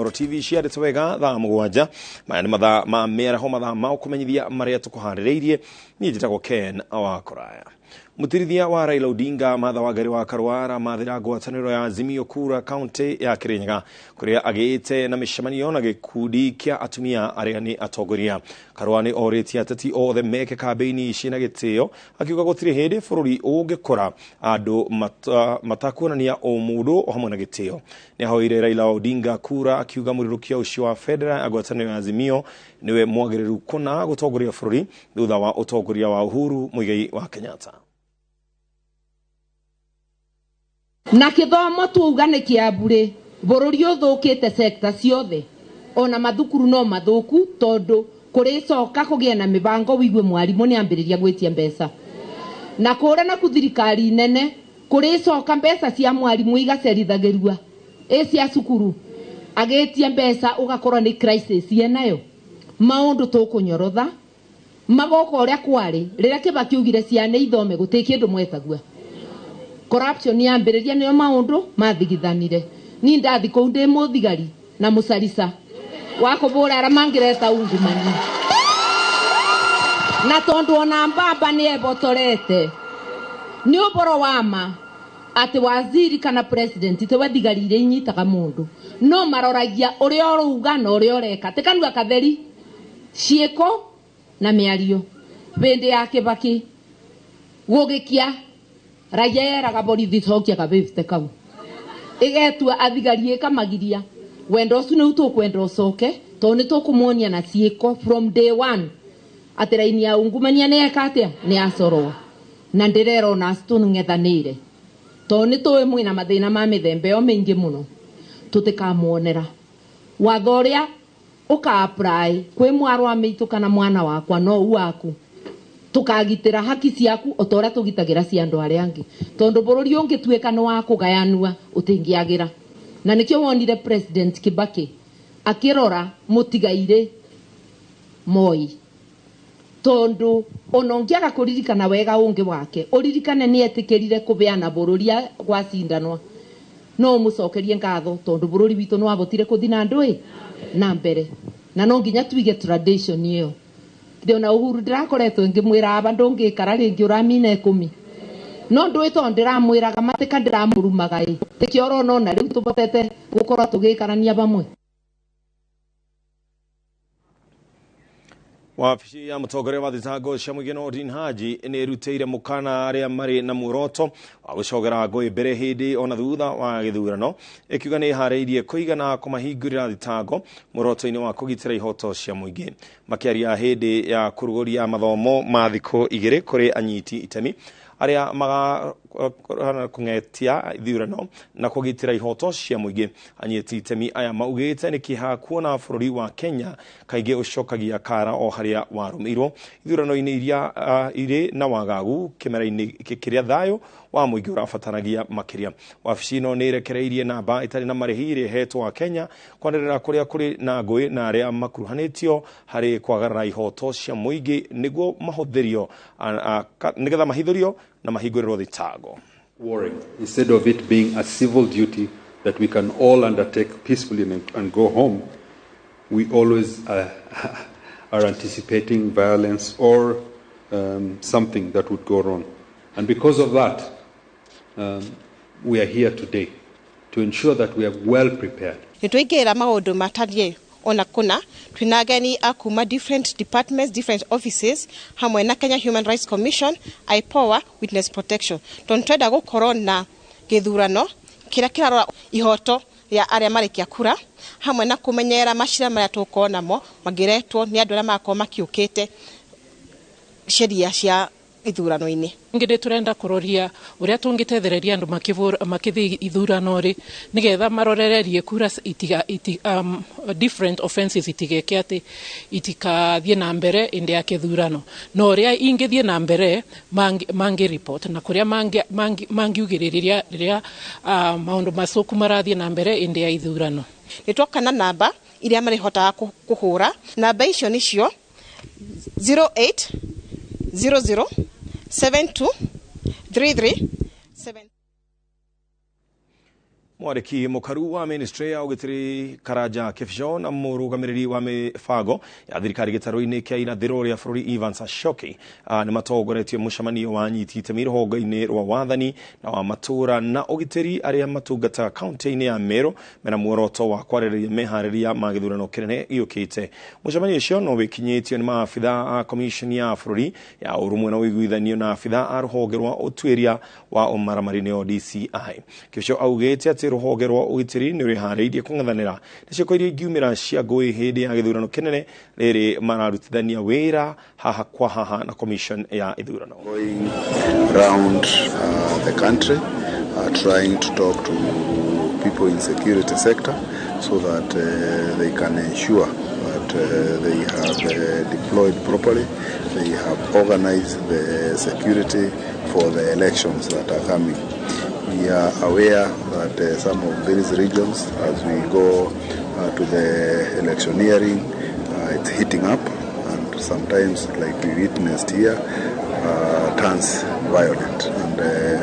Inooro TV ciarĩte wega thaa 7 maya nĩ mathaa ma mĩaraho mathaa ma kũmenyithia marĩa tũkũharĩrĩirie. Niĩ njĩtagwo Ken wa Kũraya. Mutirithia wa Raila Odinga Martha Wangari wa Karwara mathira ngwatanĩro ya Azimio kura kaunti ya Kirinyaga kuria agĩte na mĩcemanio na gĩkundi kĩa atumia arĩa nĩ atongoria. Karũa nĩ orĩtie ateti othe meke kambĩini ciĩna gĩtĩo, akiuga gũtirĩ hĩndĩ bũrũri ũngĩkũra andũ matakuonania ũmũndũ o hamwe na gĩtĩo. Nĩ ahoire Raila Odinga kura akiuga mũrirũkia ũcio wa bendera ya ngwatanĩro ya Azimio nĩwe mwagĩrĩru kũna gũtongoria bũrũri thutha wa ũtongoria wa Uhuru Muigai wa Kenyatta. Na kithomo tuuga nĩ kĩa mbure bũrũri ũthũkĩte sector ciothe ona mathukuru no mathuku tondu kũrĩcoka kũgĩa na mĩbango wigue mwarimu nĩ ambĩrĩria gwĩtia mbeca na kũrĩa na thirikari nene kũrĩcoka mbeca cia mwarimu igacerithagĩrua ĩ cia cukuru agĩtia mbeca ũgakorwo nĩ crisis yenayo maũndũ tũkũnyorotha magoka ũrĩa kwarĩ rĩrĩa Kibaki augire ciana ithome gũtirĩ kĩndũ mwetagua. Corruption yambĩrĩria nĩyo maũndũ mathigithanire. Ni ndathi kũu ndĩ mũthigari na mũcarica wa kũbũra arĩa mangĩreta ungumania na tondũ ona mbamba nĩ ebotorete nĩ ũboro wa ma atĩ waziri kana president tiwe thigari iria inyitaga mũndũ no maroragia ũrĩa ũrauga na ũrĩa ũreka ti kanua katheri ciĩko na mĩario. Hĩndĩ ya Kibaki gũgĩkia raia yeraga borithi cokia kabĩbte kau ĩgetua athigari ĩkamagiria wendo ũcio nĩu tũkwenda ũcoke tondũ nĩ tũkũmuonia na ciĩko from day one atĩ raini ya ungumania nĩ eka atĩa nĩ yacorwo na ndĩrera ona tũng'ethanĩire tondũ nĩ tũĩ mwĩna mathĩna ma mĩthemba ĩyo mĩingĩ mũno tũtikamuonera watho ũrĩa ũka apply kwĩ mwarwa mĩitũ kana mwana wakwa no u waku tukagitira haki ciaku o ta ũrĩa tũgitagĩra cia andũ arĩa angĩ tondũ bũrũri ũngĩtuĩka nĩ wa kũgayanua ũtingĩagĩra. Na nĩkĩo wonire President Kibaki akĩrora mũtigairĩ Moi tondũ ona ũngĩaga kũririkana wega ũngĩ wake ũririkane nĩ etĩkĩrire kũbeana bũrũri gwacindanwa no ũmũcokerie ngatho tondũ bũrũri witũ nĩ wabotire kũthi na ndũĩ na mbere na no nginya tuige tradition ĩyo. Ndĩona Uhuru ndĩrakoretwo ngĩmwĩra aba ndũngĩikara rĩngĩ ũramina 10 no ndũĩ tondũ ndĩramwĩraga matĩka ndĩramũrumaga ĩ tĩkĩo ũrona ona rĩu tũbotete gũkorwo tũgĩikarania hamwe. Wabici ya mũtongoria wa thitango cia mũingĩ Nordin Haji nĩ ĩrutĩire mũkana arĩa marĩ na muoroto wa gũcogera ngũĩ mbere hĩndĩ ona thutha wa gĩthurano ĩkiuga nĩ ĩharĩirie kũigana kũmahingũrĩra thitango muoroto-inĩ wa kũgitĩra ihoto cia mũingĩ. Makĩaria hĩndĩ ya kũrugũria mathomo ma thikũ 2 kũrĩ anyiti itemi arĩa magakũng'etia ithurano na kũgitĩra ihoto cia mũingĩ. Anyiti itemi aya maugĩte nĩ kĩeha kuona bũrũri wa Kenya kaingĩ ũcokagia kara o harĩa warũmĩirwo ithurano-inĩ iria irĩ na wagagu kĩmera-inĩ kĩrĩa thayũ wa mũingĩ ũrabataragia makĩria. Wabici ĩno nĩ ĩrekereirie namba ĩtarĩ na marĩhi ĩrĩa ĩhetwo wa Kenya kwanĩrĩra kũrĩa kũrĩ na ngũĩ na arĩa makuruhanĩtio harĩ kwagarara ihoto cia mũingĩ nĩguo mahũthĩrio nĩgetha mahithũrio na mahingũrĩrwo thitango. Warring, instead of it being a civil duty that we can all undertake peacefully and go home, we always are anticipating violence or something that would go wrong. And because of that, we are here today to ensure that we are well prepared. Nĩtwaingĩra maũndũ matariĩ ona kũna twĩna ageni a kuma different departments, different offices hamwe na Kenya Human Rights Commission, IPOA, Witness Protection tondũ twenda gũkorwo na gĩthurano kĩrĩa kĩrarora ihoto ya arĩa marĩkia kura hamwe na kũmenyerera macira marĩa tũgũkorwo namo mangĩretwo nĩ andũ arĩa magakorwo makiũkĩte sheria cia ithurano-inĩ. Ngĩndĩ tũrenda kũroria ũrĩa tũngĩtethereria andũ makĩthiĩ ithurano rĩ nĩgetha marorererie kura itiga, different offenses itigeke atĩ itikathiĩ na mbere ĩndĩ ya kĩthurano no ũrĩa ingĩthiĩ na mbere mangĩ report na kũrĩa mangiugĩrĩria rĩrĩa maũndũ macoku marathiĩ na mbere ĩndĩ ya ithurano. Nĩ twoka na namba iria marĩhotaga kũhũra. Namba icio nĩcio 08 00 72 33 7. Mwandĩki mũkaru wa ministry ya ũgitĩri Karanja Kipsho na mũrũgamĩrĩri wa mĩbango ya thirikari gĩtarũ-inĩ kĩa irathĩro rĩa bũrũri Evans Ashoki nĩ matongoretie mũcemanio wa anyiti itemi rũhonge-inĩ rwa wathani na wa matũũra na ũgitĩri arĩa matungataga kaunti-inĩ ya Meru mena muoroto wa kwarĩrĩria meharĩria ma gĩthurano kĩnene gĩũkĩte. Mũcemanio ũcio no wĩkinyĩtio nĩ maabitha a commission ya bũrũri ya ũrũmwe na ũiguithanio na abitha a rũhonge rwa ũtuĩria wa ũmaramari nĩo DCI. Kipsho augĩte atĩ rũhonge rwa ũgitĩri nĩ rwĩharĩirie kũng'ethanĩra na ciĩko iria ingiumĩra cia ngũĩ hĩndĩ ya gĩthurano kĩnene rĩrĩ mararutithania wĩra haha kwa haha na commission ya ithurano. Going round the country trying to talk to people in security sector so that they can ensure that they have deployed properly, they have organized the security for the elections that are coming. We are aware that some of these regions, as we go to the electioneering, it's heating up, and sometimes, like we witnessed here, turns violent. And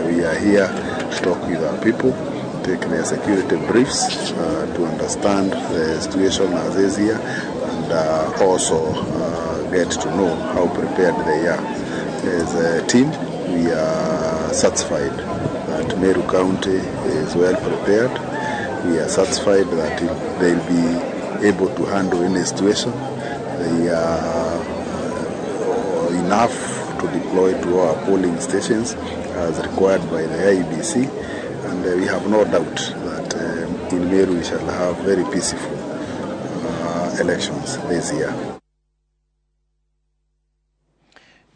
we are here to talk with our people, take their security briefs to understand the situation as is here, and also get to know how prepared they are. As a team, we are satisfied that Meru County is well prepared. We are satisfied that they'll be able to handle any situation. They are enough to deploy to our polling stations as required by the IEBC, and we have no doubt that in Meru we shall have very peaceful elections this year.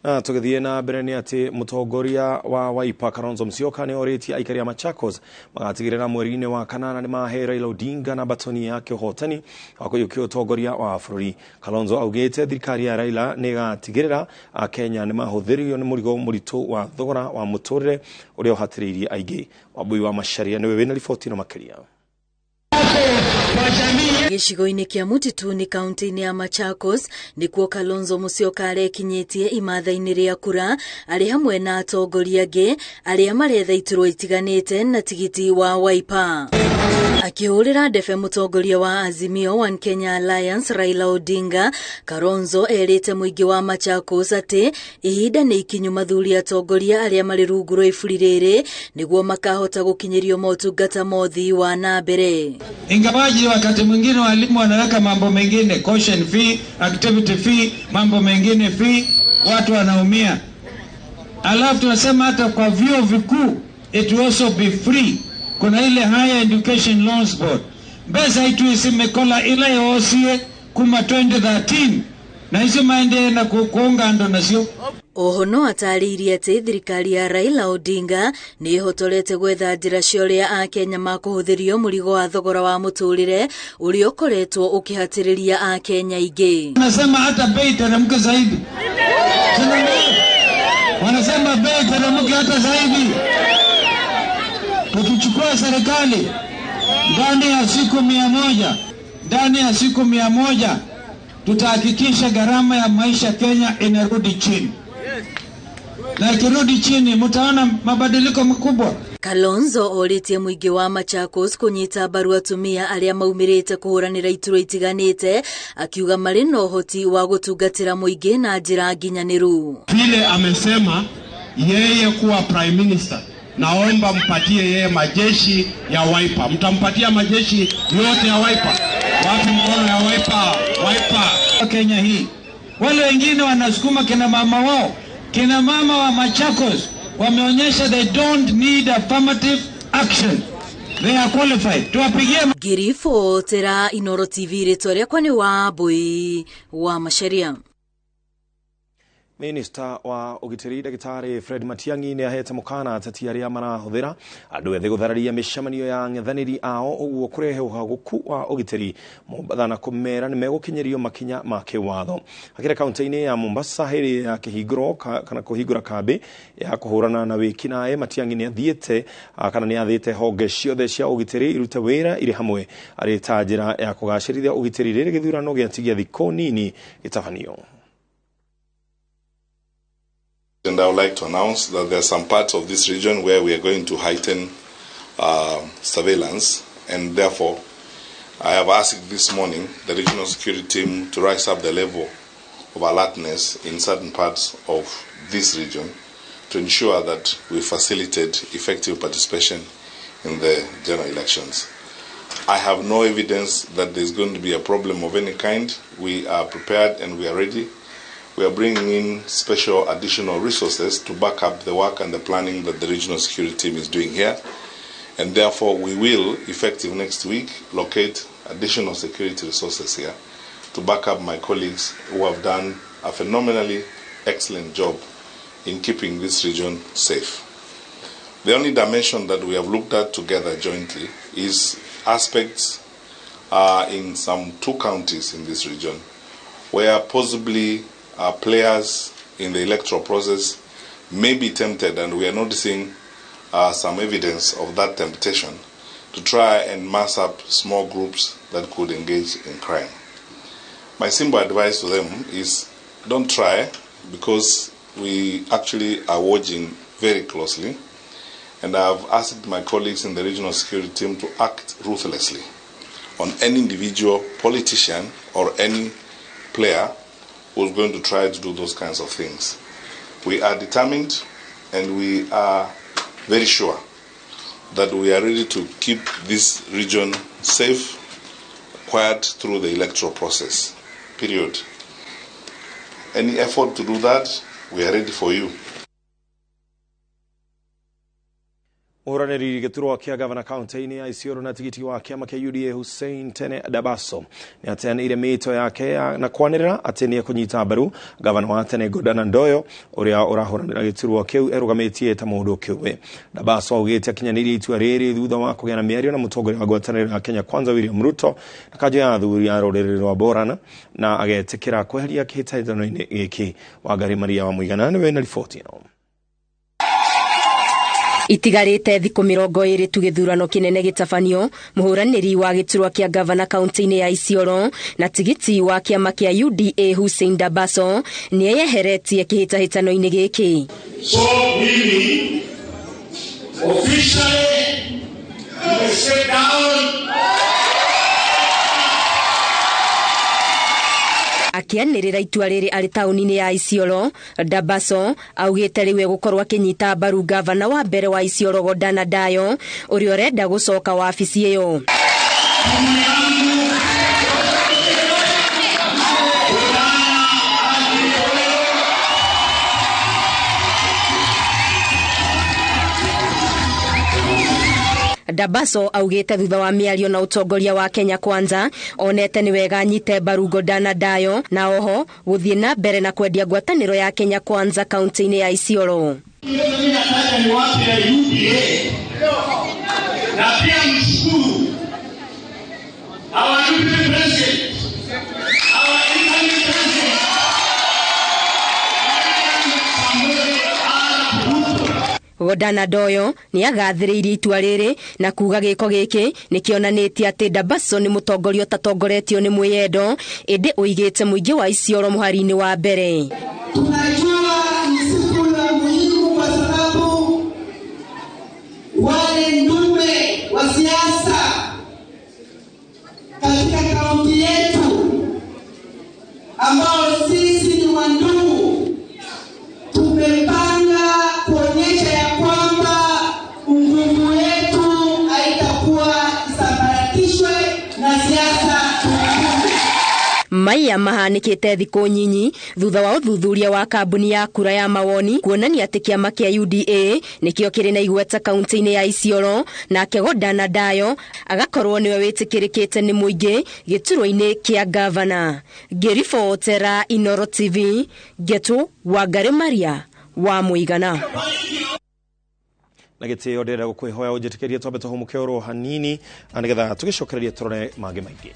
Na tũgĩthiĩ na mbere nĩ atĩ mũtongoria wa Wiper Kalonzo Musyoka nĩ orĩtie aikari a Machakos magatigĩrĩra mweri-inĩ wa kanana nĩ mahe Raila Odinga na batoni yake ũhotani wa kũiyũkia ũtongoria wa bũrũri. Kalonzo augĩte thirikari ya Raila nĩ ĩgatigĩrĩra Akenya nĩ mahũthĩrio nĩ mũrigo mũritũ wa thogora wa mũtũrĩre ũrĩa ũhatĩrĩirie aingĩ. Wambui wa Macharia nĩwe wĩna riboti ĩno makĩria. Gĩcigo-inĩ kĩa Mutituni kaunti-inĩ ya Machakos nĩkuo Kalonzo Musyoka arekinyĩtie imatha-inĩ rĩa kura arĩ hamwe na atongoria angĩ arĩa maretha iturwa itiganĩte na tigiti wa Wiper. Akĩhũrĩra ndebe mũtongoria wa Azimio One Kenya Alliance Raila Odinga, Kalonzo erĩte mũingĩ wa Machakos atĩ ihinda nĩ ikinyu mathuri atongoria arĩa marĩ rungu rwa iburi rĩrĩ nĩguo makahota gũkinyĩrio motungata ma ũthii wa na mbere. Ingawaji wakati mwingine walimu wanaweka mambo mengine, caution fee, activity fee, mambo mengine fee, watu wanaumia. Alafu tunasema hata kwa vyuo vikuu it will also be free. Kuna ile Higher Education Loans Board. Pesa itu isimekola ila yosie kuma 2013 na hizo maende na kuunga ndo nasio. Oho no atarĩirie atĩ thirikari ya Raila Odinga nĩ ĩhotorete gwetha njĩra cia ũrĩa Akenya makũhũthĩrio mũrigo wa thogora wa mũtũrĩre ũrĩa ũkoretwo ũkĩhatĩrĩria Akenya aingĩ. Wanasema hata bei teremke zaidi. Wanasema bei teremke hata zaidi. Tukichukua serikali ndani ya siku 100, ndani ya siku 100 tutahakikisha gharama ya maisha Kenya inarudi chini. Na ikirudi chini mtaona mabadiliko makubwa. Kalonzo orĩtie mũingĩ wa Machakos kũnyita mbaru atumia arĩa maumĩrĩte kũhũranĩra iturwa itiganĩte, akiuga marĩ na ũhoti wa gũtungatĩra mũingĩ na njĩra nginyanĩru. Vile amesema yeye kuwa prime minister, naomba mpatie yeye majeshi ya Wiper. Mtampatia majeshi yote ya Wiper. Wapi mkono ya Wiper? Wiper. Kenya hii wale wengine wanasukuma kina mama wao. Kina mama wa Machakos wameonyesha they don't need affirmative action. They are qualified. Tuwapigie. Ngiribotera Inoro TV rĩtwa rĩakwa nĩ Wambui wa Macharia. Minista wa ũgitĩri Ndagĩtarĩ Fred Matiang'i nĩ ahete mũkana ateti arĩa marahũthĩra andũ ethĩ gũthararia mĩcemanio ya ang'ethanĩri ao ũguo kũrehe ũhagũku wa ũgitĩri Mombatha na kũmera nĩ megũkinyĩrio makinya ma kĩwatho. Akĩra kaunti-inĩ ya Mombasa hĩndĩ ya kĩhingũro kana kũhingũra kambĩ ya kũhũrana na wĩkinaĩ, Matiang'i nĩ athiĩte kana nĩ athĩte honge ciothe cia ũgitĩri irute wĩra irĩ hamwe arĩ ta njĩra ya kũgacĩrithia ũgitĩri rĩrĩ gĩthurano gĩatigia thikũ nini gĩtabanio. And I would like to announce that there are some parts of this region where we are going to heighten surveillance, and therefore I have asked this morning the regional security team to rise up the level of alertness in certain parts of this region to ensure that we facilitate effective participation in the general elections. I have no evidence that there's going to be a problem of any kind. We are prepared and we are ready. We are bringing in special additional resources to back up the work and the planning that the regional security team is doing here. And therefore, we will, effective next week, locate additional security resources here to back up my colleagues who have done a phenomenally excellent job in keeping this region safe. The only dimension that we have looked at together jointly is aspects in some 2 counties in this region where possibly players in the electoral process may be tempted, and we are noticing some evidence of that temptation to try and mass up small groups that could engage in crime. My simple advice to them is don't try, because we actually are watching very closely, and I have asked my colleagues in the regional security team to act ruthlessly on any individual politician or any player who's going to try to do those kinds of things. We are determined and we are very sure that we are ready to keep this region safe, quiet through the electoral process, period. Any effort to do that, we are ready for you. Mũhũranĩri gĩturwa kĩa gavana kaunti-inĩ ya Isiolo na tigiti wa kĩama kĩa UDA Hussein Tene Dabaso nĩ ateanĩire mĩĩto yake na kwanĩrĩra atĩ nĩ ekũnyita mbaru gavana wa tene Godana Ndoyo ũrĩa ũrahũranĩra gĩturwa kĩu erũgamĩtie ta mũndũ kĩũmbe. Dabaso augĩte akinyanĩirie itua rĩrĩ thutha wa kũgĩa na mĩario na mũtongoria wa ngwatanĩro ya Kenya Kwanza William Ruto na kanjũ ya athuri a rũrĩrĩ rwa Borana na agetĩkĩra kweheria kĩhĩtahĩtano-inĩ gĩkĩ. Wangari Maria wa Mũigana nĩwe na riboti ĩno. Itigarĩte thikũ 20 tu gĩthurano kĩnene gĩtabanio, mũhũranĩri wa gĩturwa kĩa gavana kaunti-inĩ ya Isiolo na tigiti wa kĩama kĩa UDA Hussein Dabaso nĩeyeheretie kĩhĩtahĩtano-inĩ gĩkĩ. So mimi officially step down. Akĩanĩrĩra itua rĩrĩ arĩ taũni-inĩ ya Isiolo, Dabaso augĩte rĩu egũkorwo akĩnyita mbaru gavana wa mbere wa Isiolo Godana Dayo ũrĩa ũrenda gũcoka wabici ĩyo. Dabaso augĩte thutha wa mĩario na ũtongoria wa Kenya Kwanza onete nĩ wega anyite mbaru Godana Dayo na oho gũthiĩ na mbere na kwendia ngwatanĩro ya Kenya Kwanza kaunti-inĩ ya Isiolo. Mimi nataka niwape UDA na pia mshukuru our deputy president, our incoming president. Godana Doyo nĩ agathĩrĩirie itua rĩrĩ na kuga gĩko gĩkĩ nĩkĩonanĩtie atĩ Dabaso nĩ mũtongoria ũtatongoretio nĩ mwĩyendo ĩndĩ ũigĩte mũingĩ wa Isiolo mũhari-inĩ wa mbere. Tunajua ni siku ya muhimu kwa sababu wale ndume wa siasa katika kaunti yetu ambao sisi ni wandugu tumepanga kuonyesha ya kwamba nguvu yetu haitakuwa isambaratishwe na siasa. Maya mahanĩkĩte thikũ nyinyi thutha wa ũthuthuria wa kambuni ya kura ya mawoni kuonania atĩ kĩama kĩa UDA nĩkĩo kĩrĩ na igweta kaunti-inĩ ya Isiolo nake Godana Dayo agakorwo nĩwe wĩtĩkĩrĩkĩte nĩ mũingĩ gĩturwa-inĩ kĩa gavana. Ngĩribotera Inoro TV, Ngetu Wangari Maria wa Mũigana. Na gĩtĩo ndĩrenda gũkwĩhoya ũnjĩtĩkĩrie twambe tũhũmũke oro hanini na nĩgetha tũgĩcokererie tũrore mangĩ maingĩ.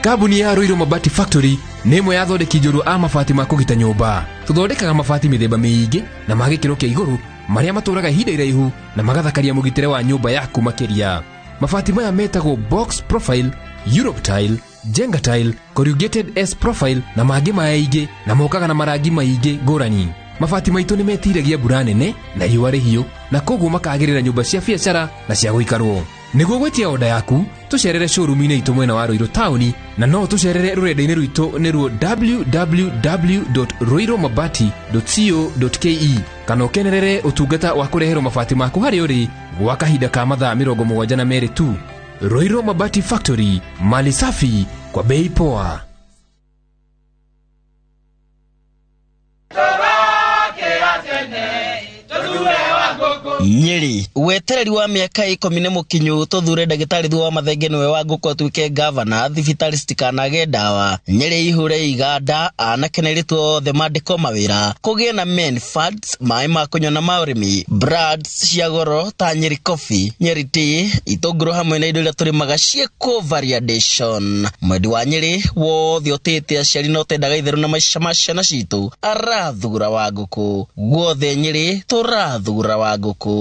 Kambuni ya Ruiru Mabati Factory nĩ ĩmwe ya athondeki njorua a mabati ma kũgita nyũmba. Tũthondekaga mabati mĩthemba mĩingĩ na ma gĩkĩro kĩa igũrũ marĩa matũraga ihinda iraihu na magathakaria mũgitĩre wa nyũmba yaku makĩria. Mabati maya metagwo box profile, Europe tile, Jenga tile, corrugated S profile na mangĩ maingĩ, na mokaga na marangi maingĩ ngũrani. Mabati maitũ nĩ metiragia mbura nene na riũa rĩhiũ, na koguo makagĩrĩra nyũmba cia biacara na cia gũikarwo. Nĩguo gwĩtia oda yaku, tũcerere showroom-inĩ itũ mwena wa Ruiru taũni, na no tũcerere rũrenda-inĩ rwitũ nĩruo www.ruirumabati.co.ke, kana ũkenerere ũtungata wa kũreherwo mabati maku harĩa ũrĩ gwa kahinda ka mathaa 72 tu. Ruiru Mabati Factory, mali safi kwa bei poa. Nyeri wetereri wa mĩaka 10 nĩ mũkinyu tũthure ndagĩtarĩ Thuo wa Mathenge nĩwe wa ngũkũ atuĩke gavana, thibitarĩ citikanage ndawa, Nyeri ihure iganda, anake na airĩtu othe mandĩkwo mawĩra, kũgĩe na men funds, maĩ ma kũnyua na ma ũrĩmi, brands cia goro ta Nyeri Coffee, Nyeri Tea, itũngũrũ hamwe na indo iria tũrĩmaga ciĩkwo variation. Mwendi wa Nyeri wothe ũtĩĩte aciari na ũtendaga itherũ na maica ma ciana citũ arathura wa ngũkũ. Guothe Nyeri tũrathura wa ngũkũ.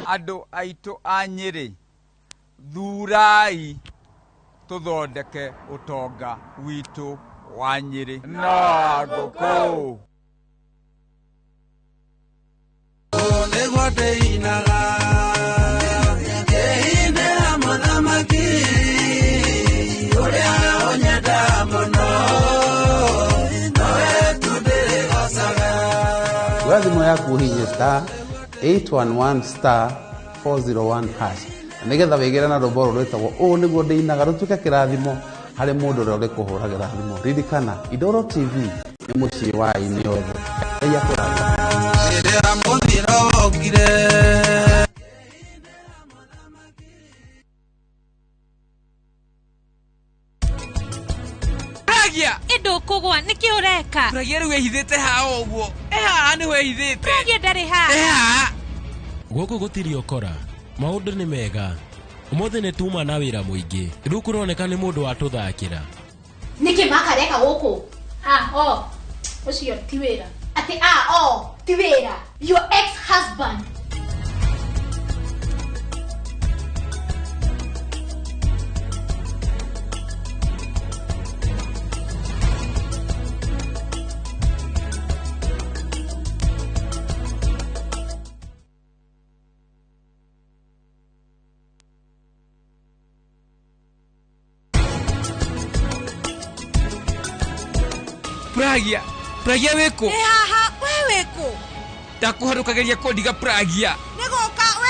Andũ aitũ a Nyeri, thurai tũthondeke ũtonga witũ wa Nyeri na ngũkũ. Nĩguo ndĩinaga ndĩinĩra mũthamaki ũrĩa ũnyenda mũno. Oya thimũ yaku ũhihinye star 811 star 401 hash, na nĩgetha wĩgĩre na rwĩmbo rũrũ rwĩtagwo ũũ nĩguo ndĩinaga rũtuĩke kĩrathimo harĩ mũndũ ũrĩa ũrĩkũhũragĩra thimũ. Ririkana, Indoro TV nĩ mũciĩ wa aini othe. Ngai akũrathime. Rĩrĩa mũthiro wokire. Ĩndũkũgwa nĩkĩ ũreka? Pragia rĩu ĩhithĩte haha ũguo. Haha nĩho ĩhithĩte. Pragia ndarĩ haha. Gũkũ gũtirĩ ũkora, maũndũ nĩ mega. Ũmũthĩ nĩ tuma na wĩra mũingĩ. Rĩu kũroneka nĩ mũndũ watũthakĩra. Nĩkĩ makareka gũkũ? Ũcio ti wĩra. Atĩ ti wĩra. Your ex-husband. Pragia, Pragia wĩkũ? Ĩ haha, we wĩkũ? Ndakũharũkagĩria kũndiga Pragia. Nĩgũka we.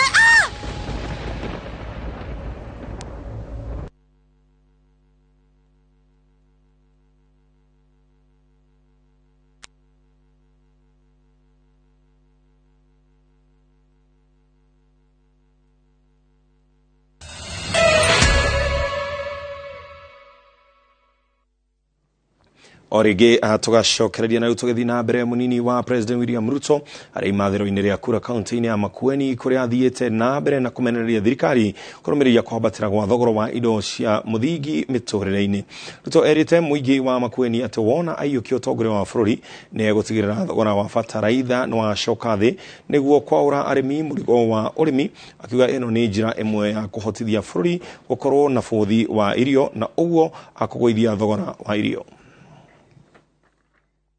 O rĩngĩ tũgacokereria na rĩu tũgĩthiĩ na mbere, mũnini wa President William Ruto arĩ imathĩro-inĩ rĩa kura kaunti-inĩ ya Makueni kũrĩa athiĩte na mbere na kũmenereria thirikari kũrũmĩrĩria kwambatĩra gwa thogora wa indo cia mũthingi mĩtũrĩre-inĩ. Ruto erĩte mũingĩ wa Makueni atĩ wona aiyũkia ũtongoria wa bũrũri nĩ egũtigĩrĩra thogora wa bataraitha nĩ wacoka thĩ nĩguo kwaũra arĩmi mũrigo wa ũrĩmi, akiuga ĩno nĩ njĩra ĩmwe ya kũhotithia bũrũri gũkorwo na bũthi wa irio na ũguo akũgũithia thogora wa irio.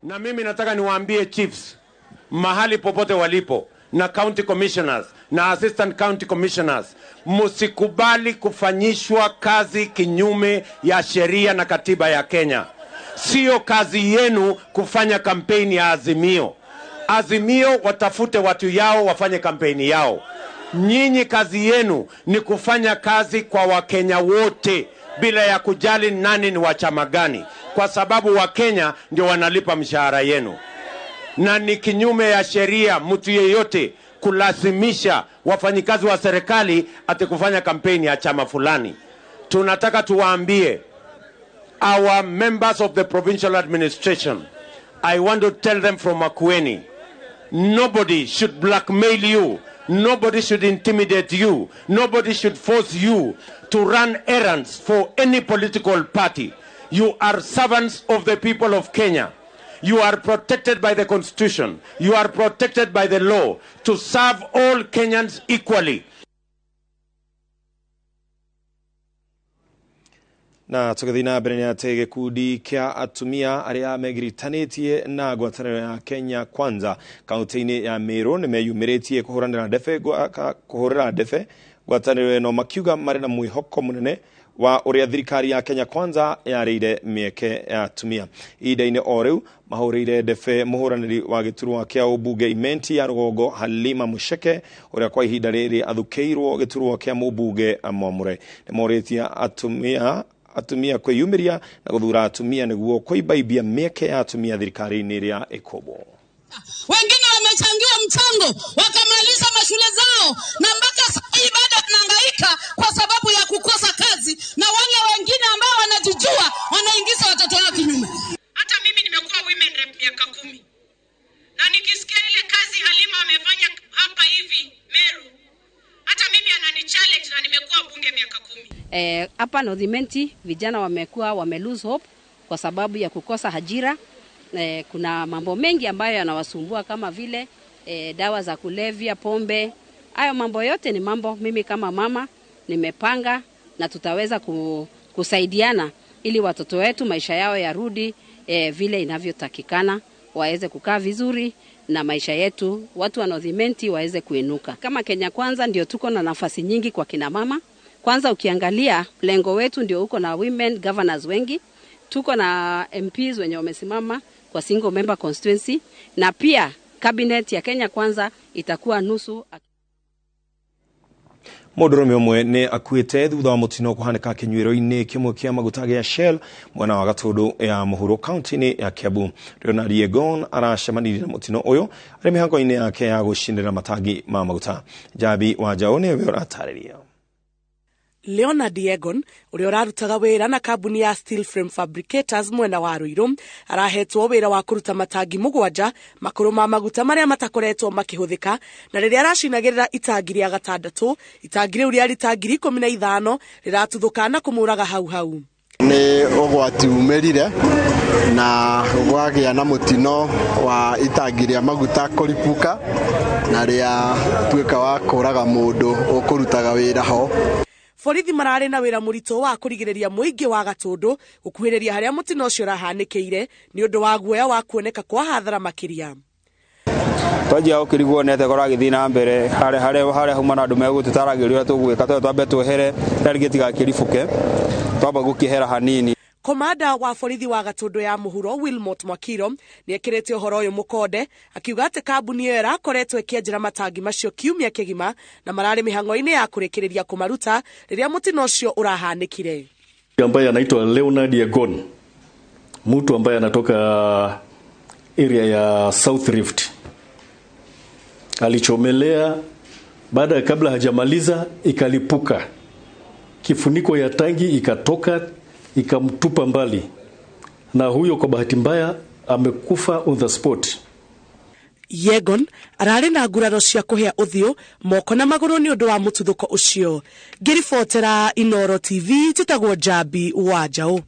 Na mimi nataka niwaambie chiefs mahali popote walipo na county commissioners na assistant county commissioners, msikubali kufanyishwa kazi kinyume ya sheria na katiba ya Kenya. Sio kazi yenu kufanya kampeni ya Azimio. Azimio watafute watu yao wafanye kampeni yao. Nyinyi kazi yenu ni kufanya kazi kwa Wakenya wote bila ya kujali nani ni wa chama gani, kwa sababu Wakenya ndio wanalipa mshahara yenu. Na ni kinyume ya sheria mtu yeyote kulazimisha wafanyikazi wa serikali ati kufanya kampeni ya chama fulani. Tunataka tuwaambie our members of the provincial administration, I want to tell them from Makueni, nobody should blackmail you. Nobody should intimidate you. Nobody should force you to run errands for any political party. You are servants of the people of Kenya. You are protected by the Constitution. You are protected by the law to serve all Kenyans equally. Na tũgĩthiĩ na mbere nĩ atĩ gĩkundi kĩa atumia arĩa megiritanĩtie na ngwatanĩro ya Kenya Kwanza kaunti-inĩ ya Meru nĩ meyumĩrĩtie kũhũrĩra ndebe ngwatanĩro ĩno, makiuga marĩ na mwĩhoko mũnene wa ũrĩa thirikari ya Kenya Kwanza yarĩire mĩeke ya atumia. Ihinda-inĩ o rĩu mahũrĩire ndebe mũhũranĩri wa gĩturwa kĩa ũmbunge Imenti ya rũgongo Halima Musheke, ũrĩa kwa ihinda rĩrĩ athukĩirwo gĩturwa kĩa mũmbunge mwamũre. Nĩ morĩtie atumia kwĩyumĩria na gũthura atumia nĩguo kũimbaimbia mĩeke ya atumia thirikari-inĩ ĩrĩa ĩkũmbwo. Wengine wamechangiwa mchango wakamaliza mashule zao, na mpaka sasa bado wanahangaika kwa sababu ya kukosa kazi, na wale wengine ambao wanajijua wanaingiza watoto wao kinyume. Hata mimi nimekuwa women rep miaka 10, na nikisikia ile kazi Halima amefanya hapa hivi Meru, hata mimi anani challenge, na nimekuwa bunge miaka 10. Hapa North Imenti vijana wamekuwa wame lose hope kwa sababu ya kukosa ajira. Kuna mambo mengi ambayo yanawasumbua kama vile dawa za kulevya, pombe. Hayo mambo yote ni mambo mimi kama mama nimepanga, na tutaweza kusaidiana ili watoto wetu maisha yao yarudi vile inavyotakikana, waweze kukaa vizuri na maisha yetu watu wa North Imenti waweze kuinuka. Kama Kenya Kwanza ndio tuko na nafasi nyingi kwa kina mama. Kwanza ukiangalia lengo wetu ndio uko na women governors wengi, tuko na MPs wenye wamesimama kwa single member constituency, na pia cabinet ya Kenya Kwanza itakuwa nusu. Mũndũrũme ũmwe nĩ akuĩte thutha wa mũtino kũhanĩka kĩnyuĩro-inĩ kĩmwe kĩa maguta gĩa Shell mwena wa Gatũndũ ya mũhuro kaunti-inĩ ya Kiambu. Leonard Yegon aracemanirie na mũtino ũyũ arĩ mĩhango-inĩ yake ya gũcinĩra matangi ma maguta. Njambi wa Njaũ nĩwe ũratarĩria. Leonard Yegon ũrĩa ũrarutaga wĩra na kambuni ya Steel Frame Fabricators mwena wa Ruiru arahetwo wĩra wa kũruta matangi 7 makũrũ ma maguta marĩa matakoretwo makĩhũthĩka, na rĩrĩa aracinagĩrĩra itangi rĩa 6 itangi rĩu rĩa rita 15,000 rĩratuthũka na kũmũraga hau hau. Nĩ ũgwati umĩrire na gwagĩa na mũtino wa itangi rĩa maguta kũripuka na rĩa tuĩka wa kũraga mũndũ ũkũrutaga wĩra ho. Borithi mararĩ na wĩra mũritũ wa kũrigĩrĩria mũingĩ wa Gatũndũ gũkuhĩrĩria harĩa mũtino ũcio ũrahanĩkĩire nĩ ũndũ wa guoya wa kuoneka kwa hathara makĩria. Twanjia gũkĩrigwo nĩ atĩa kũragĩthiĩ na mbere harĩa hauma na andũ megũtũtaragĩria ũrĩa tũgwĩka, twambe twehere rĩrĩa gĩtigakĩribũke, twamba gũkĩehera hanini. Komanda wa borithi wa Gatũndũ ya mũhuro Wilmot Mwakiro nĩ ekĩrĩte ũhoro ũyũ mũkonde, akiuga atĩ kambuni ĩyo ĩrakoretwo ĩkĩenjera matangi macio kiumia kĩgima na mararĩ mĩhang'o-inĩ ya kũrĩkĩrĩria kũmaruta rĩrĩa mũtino ũcio ũrahanĩkire. Ambaye anaitwa Leonard Yegon, mtu ambaye anatoka area ya South Rift, alichomelea baada kabla hajamaliza ikalipuka, kifuniko ya tangi ikatoka ikamtupa mbali, na huyo kwa bahati mbaya amekufa on the spot. Yegon ararĩ na nguraro cia kũhĩa ũthiũ, moko na magũrũ nĩ ũndũ wa mũtuthũko ũcio. Ngĩribotera Inoro TV, njĩtagwo Njambi wa Njaũ.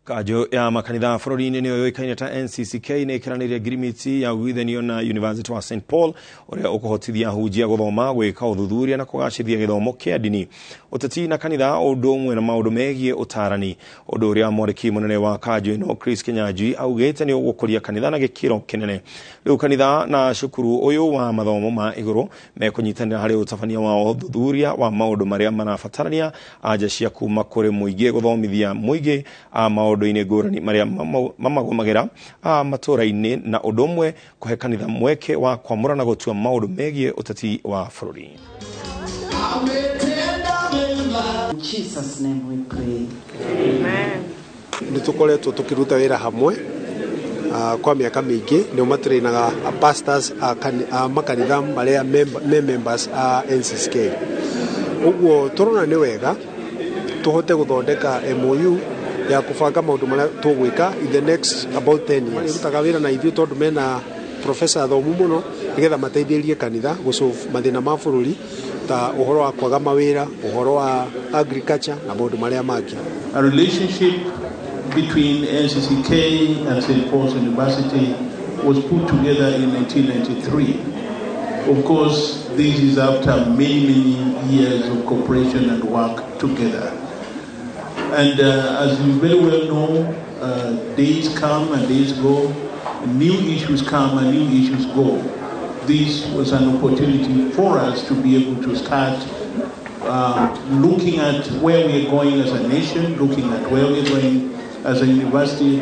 Kanjũ ya makanitha bũrũri-inĩ nĩyo yũĩkaine ta NCCK nĩ ĩkĩranĩire ngirimiti ya ũiguithanio na University wa St Paul ũrĩa ũkũhotithia ahunjia gũthoma, gwĩka ũthuthuria na kũgacĩrithia gĩthomo kĩa ndini, ũteti na kanitha, ũndũ ũmwe na maũndũ megiĩ ũtarani. Ũndũ ũrĩa mwandĩki mũnene wa kanjũ ĩno Chris Kinyanjui augĩte nĩ ũgũkũria kanitha na gĩkĩro kĩnene. Rĩu kanitha na cukuru ũyũ wa mathomo ma igũrũ mekũnyitanĩra harĩ ũtabania wa ũthuthuria wa maũndũ marĩa marabatarania anja cia kuma kũrĩ mũingĩ, gũthomithia mũingĩ maũndũ maũndũ-inĩ ngũrani marĩa mamagũmagĩra matũũra-inĩ, na ũndũ ũmwe kũhe kanitha mweke wa kwamũra na gũtua maũndũ megiĩ ũteti wa bũrũri. Nĩ tũkoretwo tũkĩruta wĩra hamwe kwa mĩaka mĩingĩ, nĩo matũrainaga pastors a makanitha marĩa me members a NCCK. Ũguo tũrona nĩ wega tũhote gũthondeka MOU ya kũbanga maũndũ marĩa tũgwĩka in the next about 10 years. Marutaga wĩra na ithuĩ tondũ mena professor athomu mũno nĩgetha mateithĩrĩrie kanitha gũsolve mathĩna ma bũrũri ta ũhoro wa kwaga mawĩra, ũhoro wa agriculture na maũndũ marĩa mangĩ. A relationship between NCCK and St. Paul's University was put together in 1993. Of course, this is after many, many years of cooperation and work together. And as you very well know, days come and days go, new issues come and new issues go. This was an opportunity for us to be able to start looking at where we are going as a nation, looking at where we are going as a university.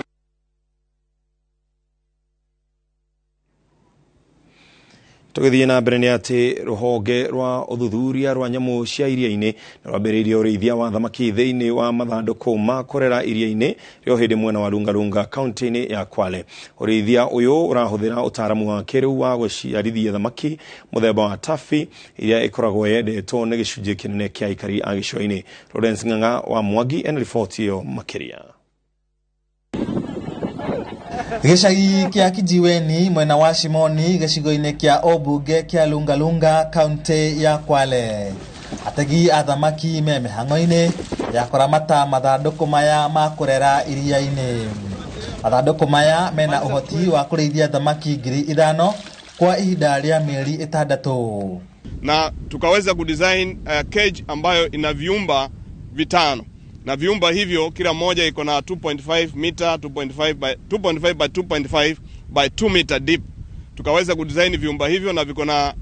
Tũgĩthiĩ na mbere nĩ atĩ rũhonge rwa ũthuthuria rwa nyamũ cia iria-inĩ nĩ rwambĩrĩirie ũrĩithia wa thamaki thĩinĩ wa mathandũkũ ma kũrera iria-inĩ rĩo hĩndĩ mwena wa Lungalunga kaunti-inĩ ya Kwale. Ũrĩithia ũyũ ũrahũthĩra ũtaaramu wa kĩrĩu wa gũciarithia thamaki mũthemba wa tafi iria ĩkoragwo yendetwo nĩ gĩcunjĩ kĩnene kĩa aikari a gĩcũa-inĩ. Lawrence Ng'ang'a wa Mwangi ena riboti ĩyo makĩria. Gĩcagi kĩa Kijiweni mwena wa Shimoni gĩcigo-inĩ kĩa ũmbunge kĩa Lungalunga kaunti ya Kwale. Ategi a thamaki me mĩhang'o-inĩ ya kũramata mathandũkũ maya ma kũrera iria-inĩ. Mathandũkũ maya mena ũhoti wa kũrĩithia thamaki 5,000 kwa ihinda rĩa mĩeri 6. Na tukaweza kudesign cage ambayo ina vyumba 5. Na vyumba hivyo kila moja iko na 2.5 meter, 2.5 by 2.5 by 2.5 by 2 meter deep. Tukaweza kudesign vyumba hivyo na viko na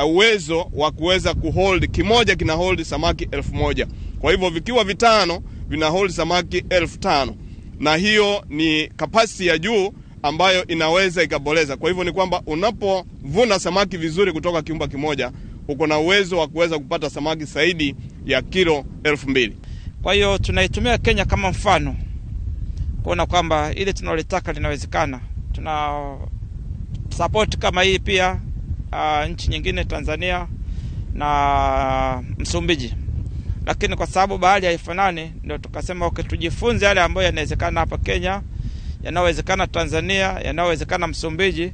uwezo wa kuweza kuhold, kimoja kina hold samaki 1,000. Kwa hivyo vikiwa 5 vina hold samaki 5,000. Na hiyo ni capacity ya juu ambayo inaweza ikaboleza. Kwa hivyo ni kwamba unapovuna samaki vizuri kutoka kiumba kimoja, uko na uwezo wa kuweza kupata samaki zaidi ya kilo 2,000. Kwa hiyo tunaitumia Kenya kama mfano kuona kwamba ile tunalotaka linawezekana. Tuna support kama hii pia nchi nyingine Tanzania na Msumbiji. Lakini kwa sababu bahari haifanani ndio tukasema okay, tujifunze yale ambayo yanawezekana hapa Kenya, yanawezekana Tanzania, yanawezekana Msumbiji,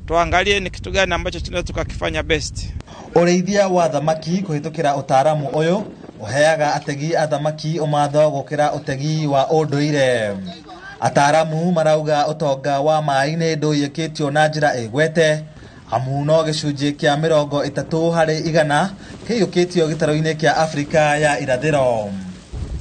tuangalie ni kitu gani ambacho tunaweza tukakifanya best. Ũrĩithia wa thamaki kũhĩtũkĩra ũtaaramu ũyũ ũheaga ategi a thamaki ũmatho gũkĩra ũtegi wa ũndũire. Ataaramu marauga ũtonga wa maĩ-inĩ ndũiyũkĩtio na njĩra ĩgwete, amu no gĩcunjĩ kĩa 30 harĩ 100 kĩiyũkĩtio gĩtarũ-inĩ kĩa Afrika ya Irathĩro.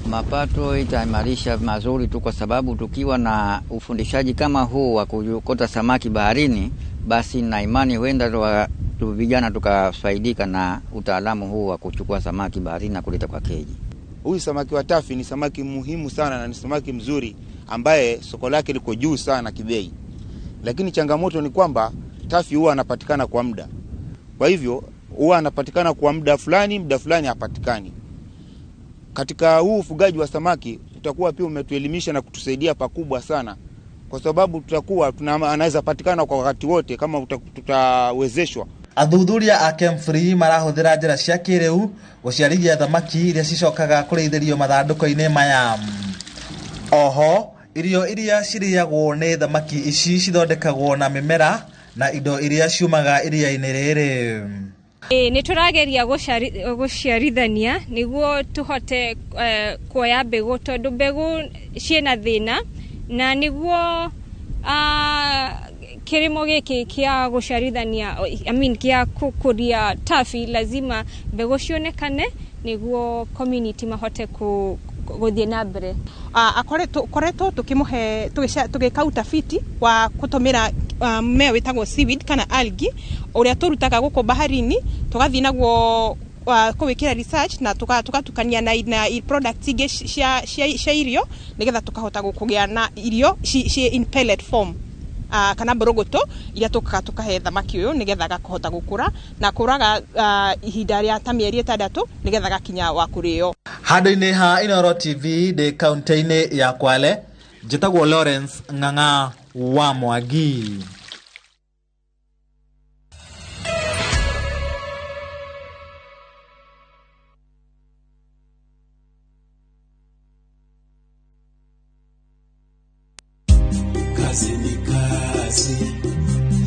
Mapato itaimarisha mazuri tu, kwa sababu tukiwa na ufundishaji kama huu wa kuokota samaki baharini, basi na imani huenda vijana tukafaidika na utaalamu huu wa kuchukua samaki baharini na kuleta kwa keji. Huyu samaki wa tafi ni samaki muhimu sana na ni samaki mzuri ambaye soko lake liko juu sana kibei. Lakini changamoto ni kwamba tafi huwa anapatikana kwa muda. Kwa hivyo huwa anapatikana kwa muda fulani hapatikani. Katika huu ufugaji wa samaki utakuwa pia umetuelimisha na kutusaidia pakubwa sana, kwa sababu tutakuwa anaweza patikana kwa wakati wote kama tutawezeshwa. Athuthuria a KEMFRI marahũthĩra njĩra cia kĩrĩu gũciarithia thamaki iria cicokaga kũrĩithĩrio mathandũkũ-inĩ maya. Oho, irio iria cirĩagwo nĩ thamaki ici cithondekagwo na mĩmera na indo iria ciumaga iria-inĩ rĩrĩ. Nĩ tũrageria gũciarithania nĩguo tũhote kuoya mbegũ, tondũ mbegũ ciĩna thĩna, na nĩguo kirimo gĩkĩ kĩa gũciarithania, I mean kĩa gũkũria tafi, lazima mbegũ cionekane nĩguo community mahote gũthiĩ na mbere. Akoretwo tukimuhe tugika utafiti wa kutumira mmea witagwo seaweed kana algae uria turutaga guku baharini, tugathii naguo kuwikira research na tukatukania na products ingi cia irio nigetha tukahota gukugia na irio ci in pellet form kana mbũrũgũtũ iria tũkaga tũkahe thamaki ũyũ nĩgetha gakũhota gũkũra na kũraga ihinda rĩa ta mĩeri 6 nĩgetha gakinya wa kũrĩo. Handũ-inĩ ha Inooro TV ndĩ kaunti-inĩ ya Kwale, njĩtagwo Lawrence Ng'ang'a wa Mwangi. Kazi ni kazi,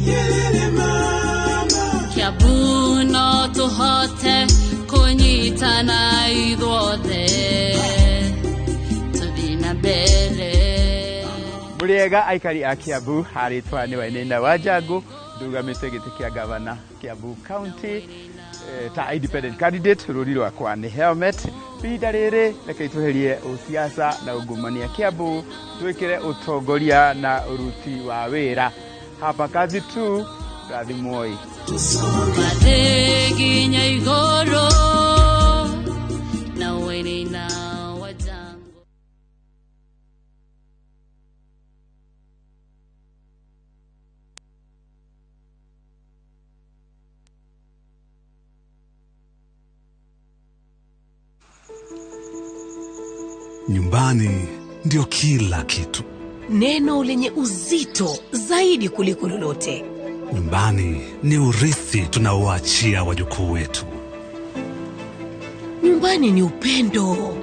yelele mama. Kiambu no tũhote kũnyitana ithuothe tũthiĩ na mbere. Mũrĩega aikari a Kiambu, harĩtwa nĩ Wainaina wa Njangu, ndugamĩte gĩtĩ kĩa gavana Kiambu County. Ta independent candidate rũri rwakwa nĩ helmet. Ihinda rĩrĩ reke tweherie ũsiasa na ungumania Kiambu, twĩkĩre ũtongoria na ũruti wa wĩra. Hapa kazi tu, rathimwoi. Nginya igũrũ na wene na wajango. Nyumbani ndio kila kitu. Neno lenye uzito zaidi kuliko lolote. Nyumbani ni urithi tunaoachia wajukuu wetu. Nyumbani ni upendo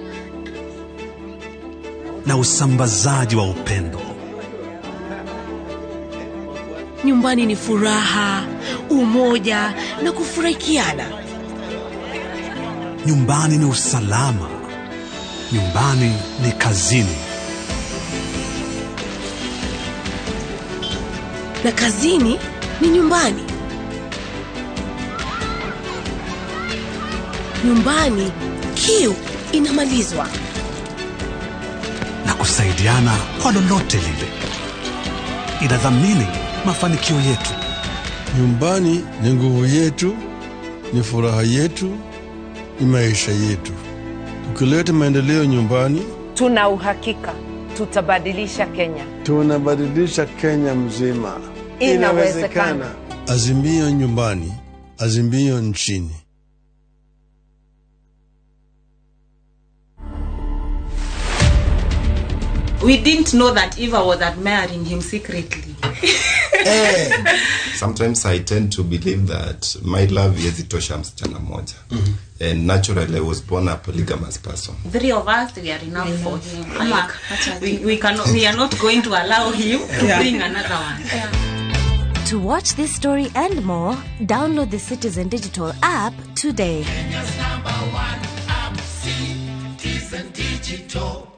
na usambazaji wa upendo. Nyumbani ni furaha, umoja na kufurahikiana. Nyumbani ni usalama. Nyumbani ni kazini. Na kazini ni nyumbani. Nyumbani kiu inamalizwa. Na kusaidiana kwa lolote lile. Inadhamini mafanikio yetu. Nyumbani ni nguvu yetu, ni furaha yetu, ni maisha yetu. Tukileta maendeleo nyumbani, tuna uhakika tutabadilisha Kenya. Tunabadilisha Kenya mzima. Inawezekana. Azimio nyumbani, azimio nchini. We didn't know that Eva was admiring him secretly. Sometimes I tend to believe that my love yezitosha msichana moja. And naturally I was born a polygamous person. Three of us, we are enough for him. Like, we are not going to allow him to bring another one. Yeah. To watch this story and more, download the Citizen Digital app today. Kenya's number one app, Citizen Digital.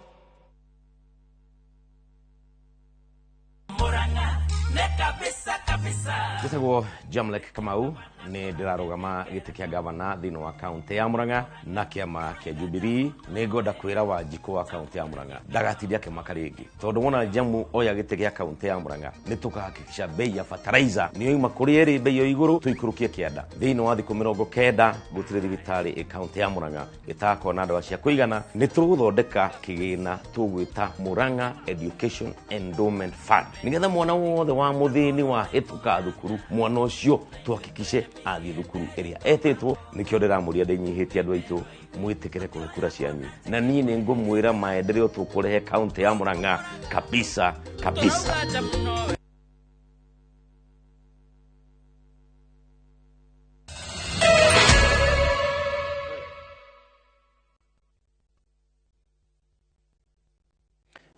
Njĩtagwo Jamlek Kamau, nĩ ndĩrarũgama gĩtĩ kĩa gavana thĩinĩ wa kaunti ya Murang'a na kĩama kĩa Jubilee. Nĩ ngwenda kwĩra Wanjikũ wa kaunti ya Murang'a ndagatinde akĩmaka rĩngĩ, tondũ wona Jamu oya gĩtĩ gĩa kaunti ya Murang'a nĩ tũkahakikisha bei ya fertilizer nĩ yoima kũrĩa ĩrĩ bei ya igũrũ tũikũrũkie kĩanda. Thĩinĩ wa thikũ 90 gũtirĩ thibitarĩ ĩ kaunti ya Murang'a ĩtagakorwo na ndawa cia kũigana. Nĩ tũgũthondeka kĩgĩna tũgwĩta Murang'a Education Endowment Fund, nĩgetha mwana wothe wa mũthĩni wa hĩtũka thukuru, mwana ũcio tuhakikishe athiĩ thukuru ĩrĩa etĩtwo. Nĩkĩo ndĩramũria ndĩnyihĩtie andũ aitũ mwĩtĩkĩre kũhe kura cianyu, na niĩ nĩ ngũmwĩra maendeleo tũkũrehe kaunti ya Murang'a kabisa kabisa.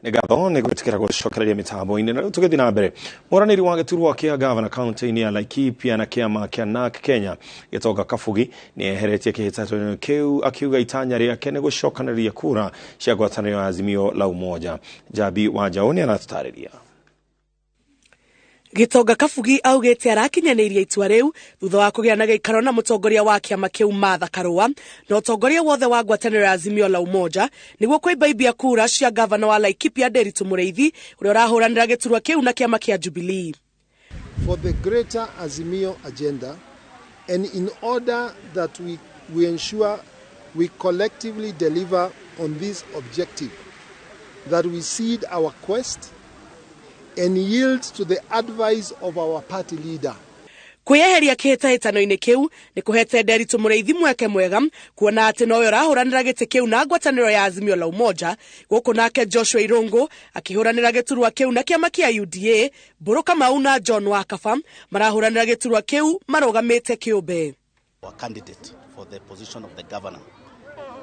Nĩ ngatho nĩ gwĩtĩkĩra gũcokereria mĩtambo-inĩ. Na rĩu tũgĩthiĩ na mbere, mũranĩri wa gĩturwa kĩa gavana kaunti-inĩ ya Laikipia na kĩama kĩa NARC Kenya Gĩtonga Kabugi nĩ eheretie kĩhĩtahĩtano kĩu, akiuga itanya rĩake nĩ gũcokanĩrĩria kura cia ngwatanĩro ya Azimio la Umoja. Jabi Wanjaũ nĩ aratutarĩria. Gĩtonga Kabugi augĩte arakinyanĩirie itua rĩu thutha wa kũgĩa na gĩikaro na mũtongoria wa kĩama kĩu Martha Karũa na ũtongoria wothe wa ngwatanĩro ya Azimio la Umoja nĩguo kũimbaimbia kura cia gavana wa Laikipia Nderitu Mũrĩithi ũrĩa ũrahũranĩra gĩturwa kĩu na kĩama kĩa Jubilee. For the greater Azimio agenda and in order that we ensure we collectively deliver on this objective, that we seed our quest and yield to the advice of our party leader. Kwĩyeheria kĩhĩtahĩtano-inĩ kĩu nĩ kũhete Nderitu Mũrĩithi mweke mwega kuona atĩ nowe ũrahũranĩra gĩtĩ kĩu na ngwatanĩro ya Azimio la Umoja, gũkũ nake Joshua Irũngũ akĩhũranĩra gĩturwa kĩu na kĩama kĩa UDA. Mbũrũ Kamau na John Wakaba marahũranĩra gĩturwa kĩu marũgamĩte kĩũmbe. Our candidate for the position of the governor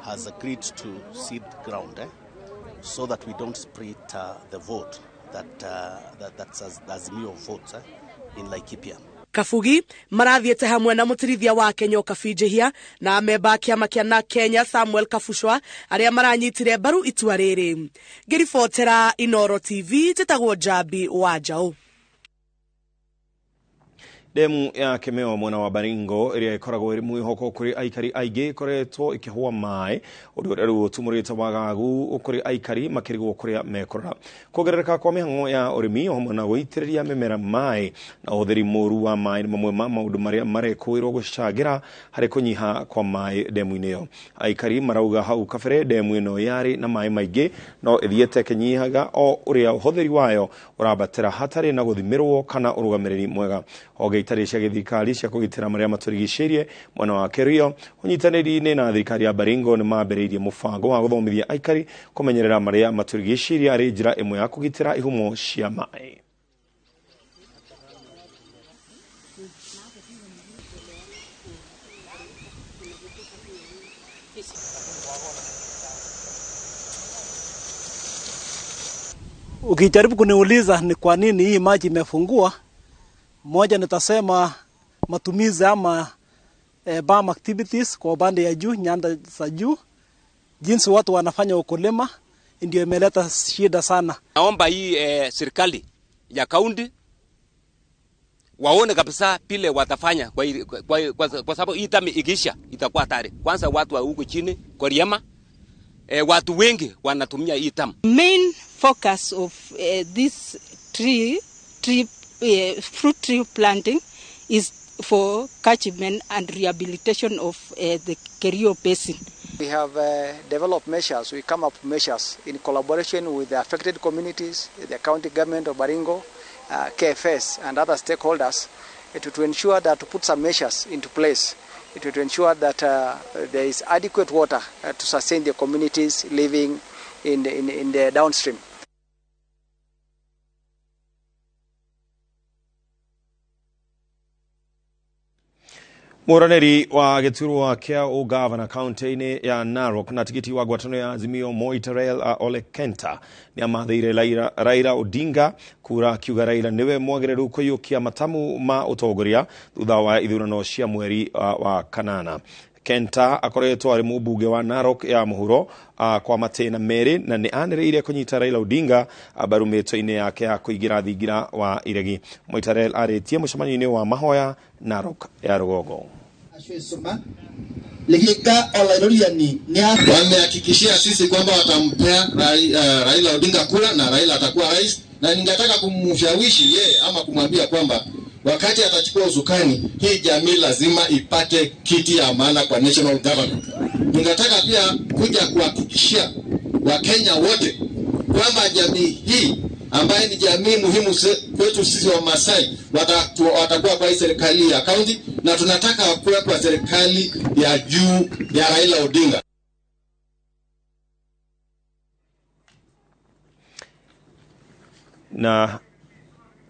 has agreed to cede ground so that we don't split the vote that's Azimio votes in Laikipia. Kabugi marathiĩte hamwe na mũtirithia wake Nyoka Njihia na amemba a kĩama kĩa NARC Kenya Samuel Kabucwa arĩa maranyitire mbaru itua rĩrĩ. Ngĩribotera Inoro TV, njĩtagwo Njambi wa Njaũ. Demu ya Kemeo mwena wa Baringo ĩrĩa ĩkoragwo ĩrĩ mwĩhoko kũrĩ aikari aingĩ ĩkoretwo ĩkĩhũa maĩ ũndũ ũrĩa rĩu ũtumũrĩte wagagu kũrĩ aikari makĩrigwo kũrĩa mekũrora. Kuongerereka kwa mĩhang'o ya ũrĩmi o hamwe na gũitĩrĩria mĩmera maĩ na ũhũthĩri mũru wa maĩ nĩ mamwe ma maũndũ marĩa marekũĩrwo gũcangĩra harĩ kũnyiha kwa maĩ demu-inĩ ĩyo. Aikari marauga hau kabere demu ĩno yarĩ na maĩ maingĩ no ĩthiĩte ĩkĩnyihaga o ũrĩa ũhũthĩri wayo ũrambatĩra hatarĩ na gũthimĩrwo kana ũrũgamĩrĩri mwega. Honge itarĩ cia gĩthirikari cia kũgitĩra marĩa matũrigicĩirie mwena wa Kerio ũnyitanĩri-inĩ na thirikari ya Baringo nĩ mambĩrĩirie mũbango wa gũthomithia aikari kũmenyerera marĩa matũrigicĩirie arĩ njĩra ĩmwe ya kũgitĩra ihumo cia maĩ. Ukijaribu kuniuliza ni kwa nini hii maji imefungua, moja nitasema matumizi ama farm activities kwa upande ya juu, nyanda za juu, jinsi watu wanafanya ukulima ndio imeleta shida sana. Naomba hii serikali ya kaunti waone kabisa pile watafanya kwa sababu hii tami ikiisha itakuwa hatari. Kwanza watu wa huko chini Koriema, watu wengi wanatumia hii tamu. Main focus of this fruit tree planting is for catchment and rehabilitation of the Kerio Basin. We have developed measures, we come up with measures in collaboration with the affected communities, the county government of Baringo, KFS and other stakeholders to ensure that to put some measures into place to ensure that there is adequate water to sustain the communities living in the downstream. Mũranĩri wa gĩturwa kĩa ũgavana kaunti-inĩ ya Narok na tigiti wa ngwatanĩro ya Azimio Moitalel Ole Kenta nĩ amathĩire Raila Odinga kura akiuga Raila nĩwe mwagĩrĩru kũiyũkia matamu ma ũtongoria thutha wa ithurano cia mweri wa kanana. Kenta akoretwo arĩ mũmbunge wa Narok ya mũhuro kwa matĩna merĩ na nĩ anĩrĩire kũnyita Raila Odinga mbaru mĩtwe-inĩ yake ya kũingĩra thingira wa iregi. Moitalel arĩtie mũcemanio-inĩ wa mahoya Narok ya rũgongo. Wamehakikishia sisi kwamba watampea Raila Odinga kura na Raila atakuwa rais, na ningetaka kumshawishi yeye ama kumwambia kwamba wakati atachukua usukani, hii jamii lazima ipate kiti ya maana kwa national government. Ningetaka pia kuja kuhakikishia Wakenya wote kwamba jamii hii ambaye ni jamii muhimu kwetu sisi wa Masai watakuwa kwa serikali ya county, na tunataka wakuwe kwa serikali ya juu ya Raila Odinga. Na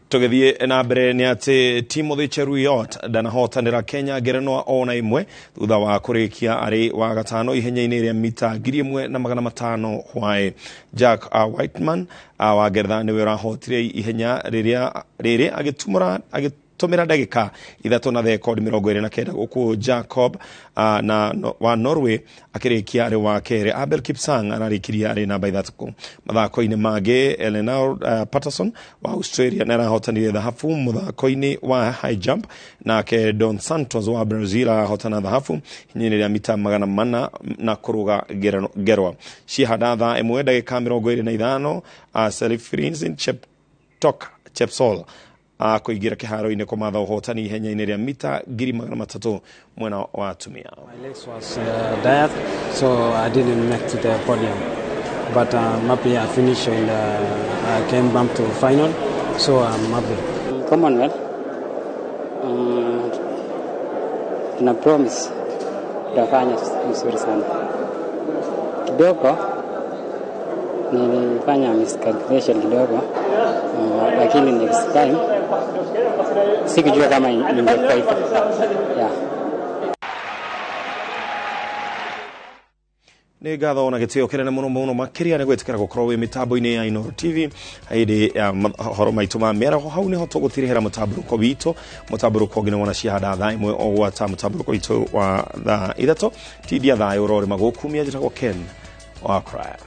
tũgĩthiĩ na mbere nĩ atĩ Timothy Cheruiyot ndanahotanĩra Kenya ngerenwa ona ĩmwe thutha wa kũrĩkia arĩ wa gatano ihenya-inĩ rĩa mita 1500 hwaĩ. Jack Whiteman wa Ngeretha nĩwe ũrahotire ihenya rĩrĩa rĩrĩ agĩtũmĩra ndagĩka 3 na thekondi 29 gũkũ Jacob na wa Norway akĩrĩkia arĩ wa kerĩ. Abel Kipsang ararĩkirie arĩ namba 3. Mathako-inĩ mangĩ Eleanor Patterson wa Australia nĩ arahotanire thahabu mũthako-inĩ wa high jump, nake Don Santos wa Brazil arahotana thahabu ihenya-inĩ rĩa mita 400 na kũrũga ngerwa. Ciehanda thaa 1 ndagĩka 25 Selifrinsin Chepsol kũingĩra kĩharo-inĩ kũmatha ũhotani ihenya-inĩ rĩa mita 300 mwena wa atumia. My legs was tired, so I didn't make to the podium. But I'm happy I finished and I came back to final, so I'm happy. Commonwealth, na promise tutafanya vizuri sana. Kidogo nilifanya miscalculation kidogo, lakini next time sikujua kama ningekuwa hivyo. Yeah. Nĩ ngatho na gĩtĩo kĩnene mũno mũno makĩria nĩ gwĩtĩkĩra gũkorwo wĩ mĩtambo-inĩ ya Inooro TV hĩndĩ ya mohoro maitũ ma mĩaraho. Hau nĩho tũgũtirĩhĩra mũtambũrũko witũ, mũtambũrũko ũngĩ nĩ wona ciahanda thaa 1 o gwata mũtambũrũko witũ wa thaa 3. Tindia thayũ ũrorĩma gũkumia. Njĩtagwo Ken wa Kraya.